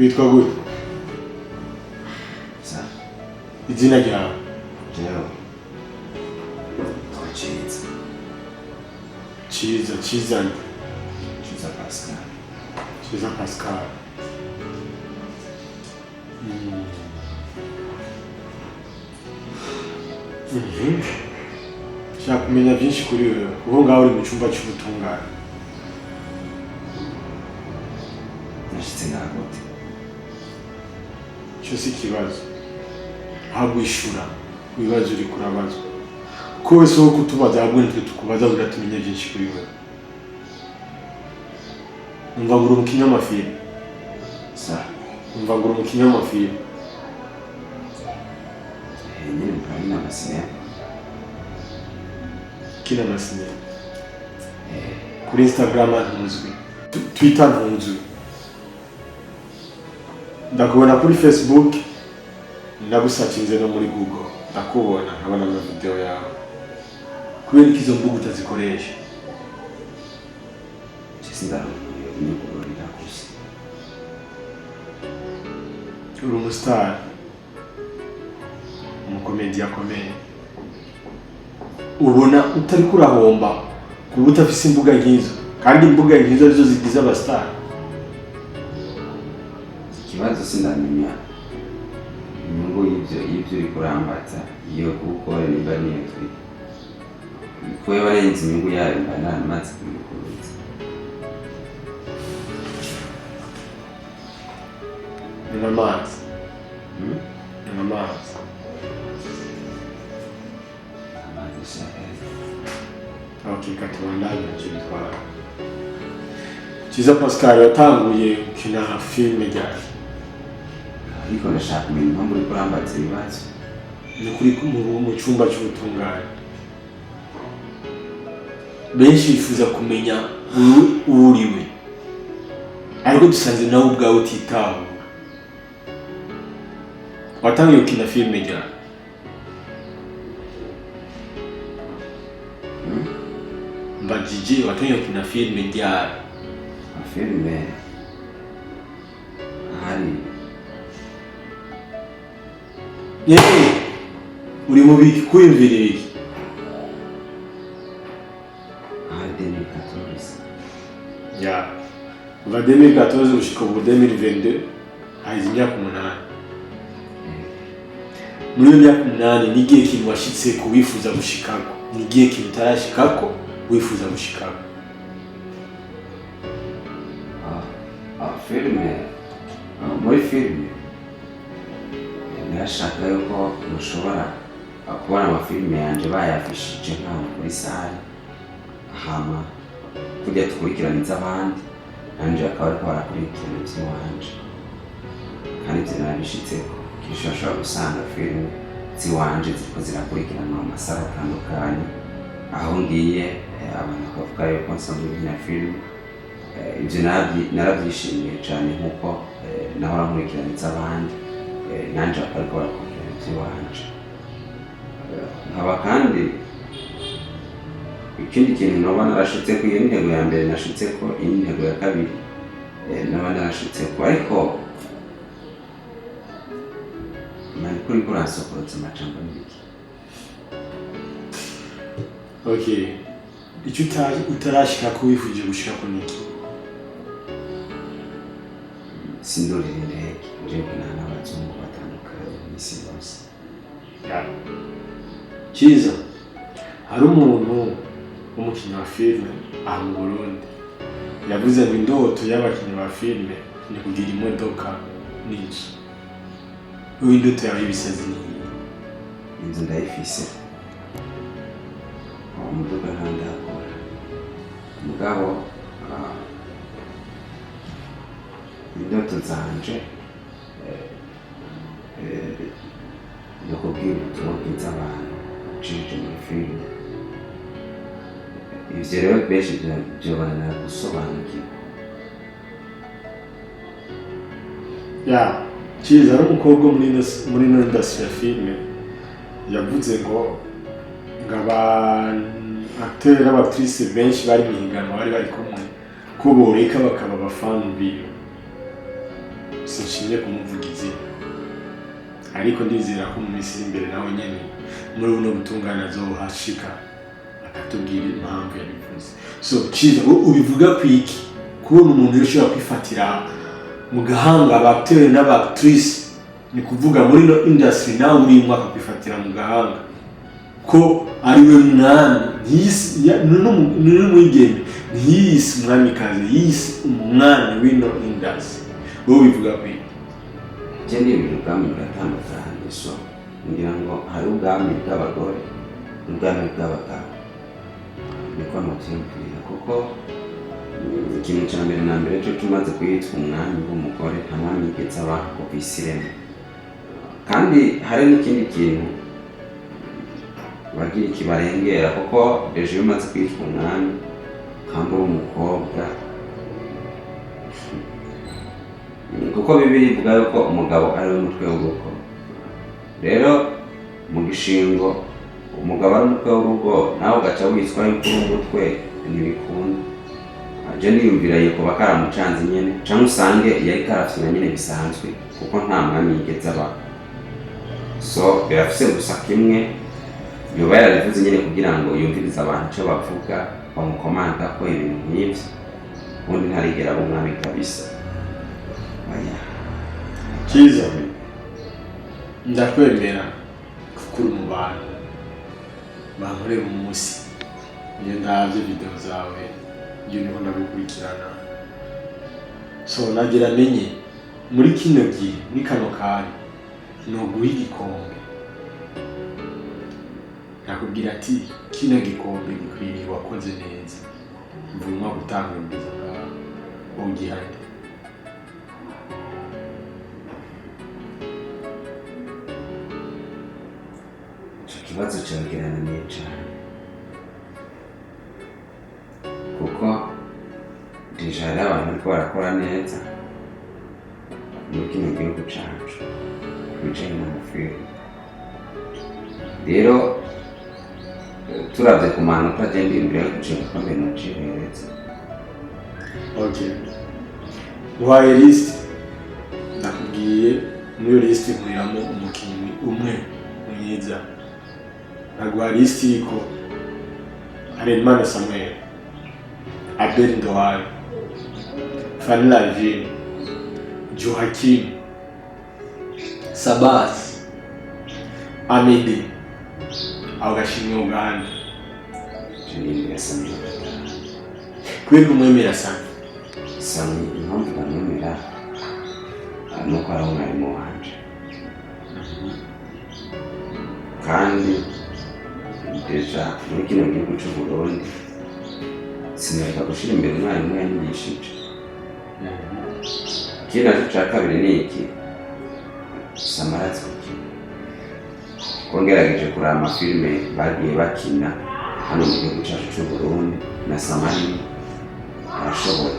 Witwa gute? Sa. Izina ryawe? Jewe nitwa Ciza. Ciza, Ciza nde? Ciza Pascal. Ciza Pascal. Nshaka kumenya byinshi kuri wewe, kuko ngaho uri mu cyumba cy'ubutungane. Nashitse ngaha gute? Icyo si ikibazo, ahubwo ishura ibibazo uriko urabazwa, kuko wese wo kutubaza, ahubwo nitwe tukubaza kugira tumenye byinshi kuri wewe. Umva ngo uri umukinnyi w'amafilime. Sa. Umva ngo uri umukinnyi w'amafilime. Nyine mukaba amasinema. Ukina amasinema kuri Instagram ntuzwi, Twitter ntuzwi, ndakubona kuri Facebook, ndagusacinze no muri Google ndakubona, nkabona amavideo yawe. Kubera ko izo mbuga utazikoresha? Sindarunyugururira gusa. Uri umusitari, umukomedi akomeye. Ubona utari kurahomba kuba udafise imbuga nk'izo, kandi imbuga nk'izo arizo zigize abasitari? Ikibazo sindamenya inyungu y'ibyo uri kurambaza iyo, kuko nimba niyo turi ko warenze inyungu yayo mba naramaze kuyiguruza. Nywa amazi. Hmm? Nywa amazi. Amazi shaka. Ok, katubandanye, ntacyo bitwara. Ciza Pascal, yatanguye gukina filime ryari? Ariko ndashaka kumenya impamvu uri kurambaza ibibazo. Ni kuri mu cyumba cy'ubutungane, benshi bifuza kumenya uwo uriwe, ariko dusanze nawe ubwawe utitahura. Watangiye gukina filime ryari? Hmm? Mbajije, watangiye gukina filime ryari? Filime ahari. Yewe, uri mu biki? Kwiyumvira ibiki? Ahari 2014. Ya, kuva 2014 gushika ubu 2022, haheze imyaka 8. Muri iyo myaka 8, ni igihe kintu washitse ku wifuza gushikako, ni igihe kintu utarashikako wifuza gushikako? Filime, muri filime narashaka yuko mushobora kubona amafilime yanje bayafishije nk'ahantu kuri salle, hama kujya dukurikirana iz'abandi, nanje bakaba bariko barakurikirana ivy'iwanje, kandi ivyo narabishitseko. Kenshi bashobora gusanga filime z'iwanje ziriko zirakurikiranwa mu masalle atandukanye aho ngiye, abantu bakavuga yuko nsanzwe nkina filime. Ivyo narabyishimiye cane, nkuko nahora nkurikirana iz'abandi, nanje bakaba bariko barakurikirana ivy'iwanje. Nkaba kandi ikindi kintu noba narashitseko, iyo ntego ya mbere nashitseko, iyi ntego ya kabiri noba narashitseko. Ariko mani kuri kuransokorotsa amajambo n'ibiki? Okay, icyo utarashikako wifuje gushikako niki? Sindurira indege nje gukina n'abazungu batandukanye mw'isi yose. Cyiza, hari umuntu w'umukinnyi wa filime aha mu Burundi yavuze ngo indoto y'abakinnyi ba filime ni kugira imodoka n'inzu. Wowe indoto yawe y'ibisazi ni iyihe? Inzu ndayifise, uwo muduga ntawo ndakora, mugabo indoto zanje ni ukubwira ubutumwa bwiza abantu ucishije muri filime. Ivyo rero benshi vyobananira gusobanukirwa. Ya, Cyiza, ari umukobwa wo muri ino industry ya filime yavuze ngo aba acteur n'aba benshi bari mu higanwa bari bari kumwe ko boreka bakaba abafani biwe. Sinshimye kumuvuga izina, ariko ndizera ko mu minsi iri imbere nawe nyene muri buno butungane azohashika akatubwira impamvu yabivuze. So Ciza, wowe ubivuga kwiki kubona umuntu yoshobora kwifatira mu gahanga aba acteur n'aba actrice, ni kuvuga muri no industry nawe urimo, akakwifatira mu gahanga ko ari we mwami, n'umwigeme ntiyise umwamikazi, yise umwami w'ino industry? Wowe ubivuga kwiki? Je n'ibintu, ubwami buratandukanye. So ngira ngo hari ubwami bw'abagore n'ubwami bw'abagabo, niko novyiyumvira, kuko ikintu ca mbere na mbere cyo tumaze kwitwa umwami w'umugore, nta mwami yigeze aba kuva isi iremwa. Kandi hari n'ikindi kintu bagira ikibarengera, kuko déjà iyo umaze kwitwa umwami kandi uri umukobwa, kuko Bibiliya ivuga yuko umugabo ari we mutwe w'urugo. Rero mu gishingo umugabo ari umutwe w'urugo, nawe ugaca witwa yuko uri umutwe, ntibikunda. Je niyumvira yuko bakaramucanze nyene, canke usange yari karafyina nyene bisanzwe, kuko nta mwami yigeze aba. So birafise gusa kimwe yoba yarabivuze nyene kugira ngo yumvirize abantu ico bavuga, bamukomanda ko ibintu nk'ivyo. Ubundi ntarigera aba umwami kabisa, oya. Cyiza, ndakwemera kuko uri mu bantu bankorera umunsi. Iyo ndabye video zawe, iyo niho ndagukurikirana. So nagira menye muri kino gihe, muri kano kanya noguha igikombe, nakubwira ati kino gikombe gikwiriye wakoze neza mvuma gutanga kugeza ngaho, ugihane? Ico kibazo cyerekeranye cane, kuko déjà hariho abantu bariko barakora neza muri kino gihugu cacu ku bijanye n'amafilime. Rero turavye ku manota, je ndiyumvira yuko ico gikombe nocihereza. Okay, uhaye liste, ndakubwiye muri iyo liste nkuriramo umukinnyi umwe mwiza. Naguha liste iriko Harerimana Samuel, Abel Ndowayo, Fanny Lavine, Joaquim Sabas, Amede, aho gashimwe Uganda. Je ndiyumvira Sami Gatanu. Kubera umwemera sana? Sami, impamvu ndamwemera nuko ari umwarimu wanje, kandi déjà muri kino gihugu c'u Burundi sinoreka gushira imbere umwarimu yanyigishije. Ikindi naco ca kabiri ni iki: Sami arazi gukina, kuko ngerageje kuraba amafilime bagiye bakina hano mu gihugu cacu c'u Burundi na Samari, arashoboye,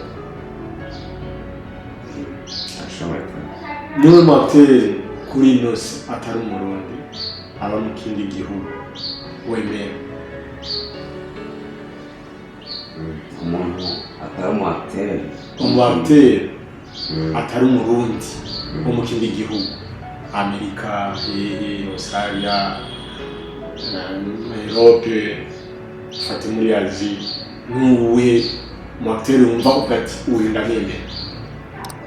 arashoboye. Niwe mu acteur kuri ino si atari umurundi, aba mu kindi gihugu, wemera? Umuntu atari umu acteur? Umu acteur atari umurundi, wo mu kindi gihugu, Amerika, hehe, Australia, Europe, fate muri Asie, nuwuhe mu acteur wumva uvuga ati uyu ndamwemera?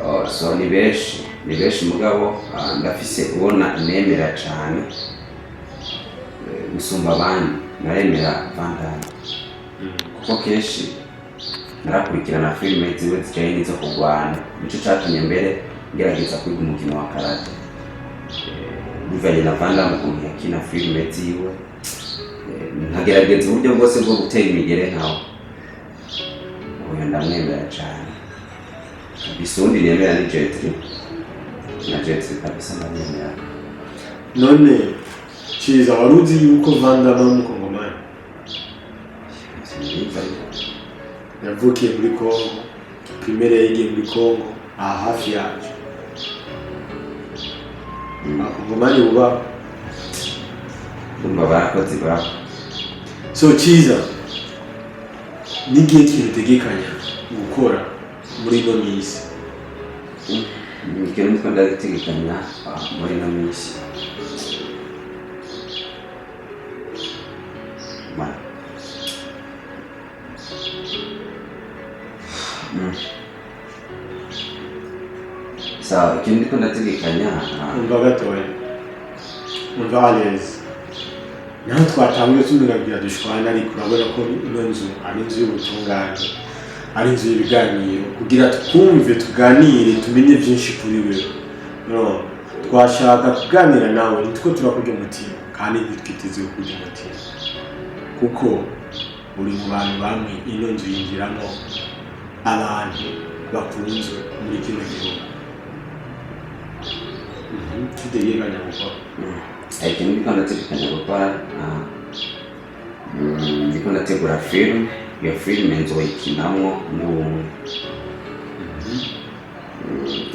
Oh, so ni benshi, ni benshi, mugabo ndafise ubona nemera cane gusumba abandi. Naremera Van Damme, kuko kenshi narakurikirana filime ziwe zijanye n'izo kurwana. Nico catumye mbere ngerageza kwiga umukino wa karate. Bivanye na Van Damme ukuntu yakina filime ziwe, nkagerageza uburyo bwose bwo gutera imigere nkawe. Uyu ndamwemera cane kabisa. Uwundi nemera ni Jet Li, na Jet Li kabisa ndamwemera. None Ciza, wari uzi yuko Van Damme ari umukongomani? Siniza. Yavukiye muri Congo, primaire yayigiye muri Congo, aha hafi yacu. Abakongomani buba Ndumva barakoze babo. So Ciza, n'igihe kintu utegekanya gukora muri ino minsi? Ikintu ndiko ndagitegekanya muri ino minsi. Sawa, ikintu ndiko ndategekanya Umva gatoya, umva alezi naho twatanguye tumunabwira dushwana, ariko urabona ko ino nzu ari inzu y'ubutungane, ari inzu y'ibiganiro, kugira twumve, tuganire, tumenye byinshi kuri wewe. No twashaka kuganira nawe, nitwo turakurya umutima, kandi ntitwiteze kurya umutima, kuko uri mu bantu bamwe ino nzu yinjiramo abantu bakunzwe muri kino gihugu. Tutegekanya gukora. Ikintu ndiko ndategekanya gukora, ndiko ndategura film. Iyo filime nzoyikinamwo n'ubumwe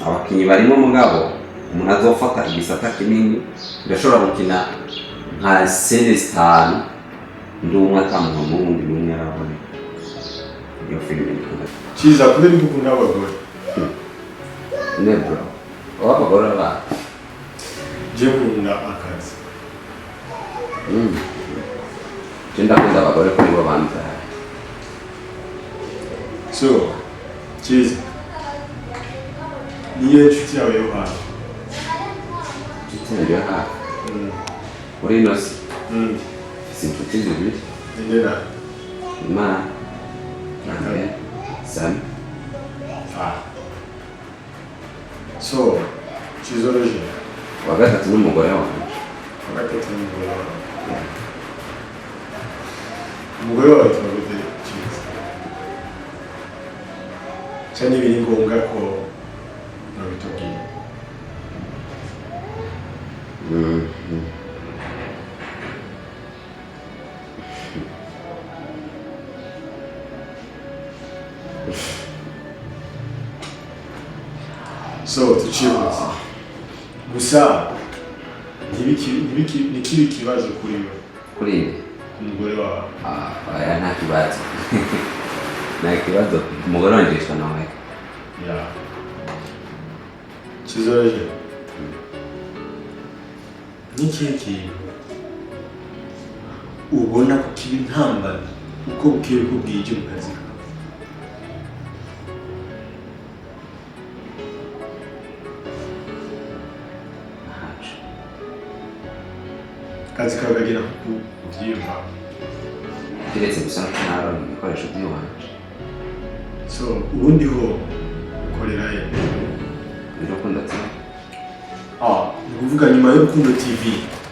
abakinyi barimo, mugabo umuntu azofata igisata kinini. Ndashobora gukina nka scène zitanu ndi umwe, ata muntu n'uwundi n'umwe araboneka. Iyo filime ndiko Cyiza, kubera ko ukunda abagore? Ne bro, w'abagore ba Je nkunda akazi. Je ndakunda abagore kuri bo bambyaye. So Cyiza, niyo nshuti yawe yo hafi? Inshuti yanjye yo hafi muri ino si? Mfise inshuti zibiri. Ninde na? Imana na Sami. Ah, so Cyiza Roger. Wa gatatu n'umugore wanje. Wa gatatu n'umugore wawe. Umugore wawe yitwa gute, Cyiza? Ca n'ibiri ngombwa ko nabitubwiye. So tucibuze gusa, ntikibe ikibazo kuri we. Kuri nde? Umugore wawe. Ah, oya, nta kibazo, nta kibazo. Umugore wanje yitwa Noel. Ya Cyiza Roger, n'ikihe kintu ubona ko kiba intambamyi uko bukeye uko bwije mu kazi kawe? Ntaco. Akazi kawe kagenda kuko ubyiyumva? Kiretse gusa ko naronka ibikoresho by'iwanje. So ubundi ho ukorera he? Urukundo TV. Ah, ni ukuvuga nyuma y'Urukundo TV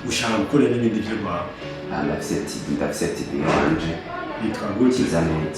ushaka gukora n'ibindi by'urwawe? Ah, ndafise TV, ndafise TV iwanje. Yitwa gute? Kiza Net.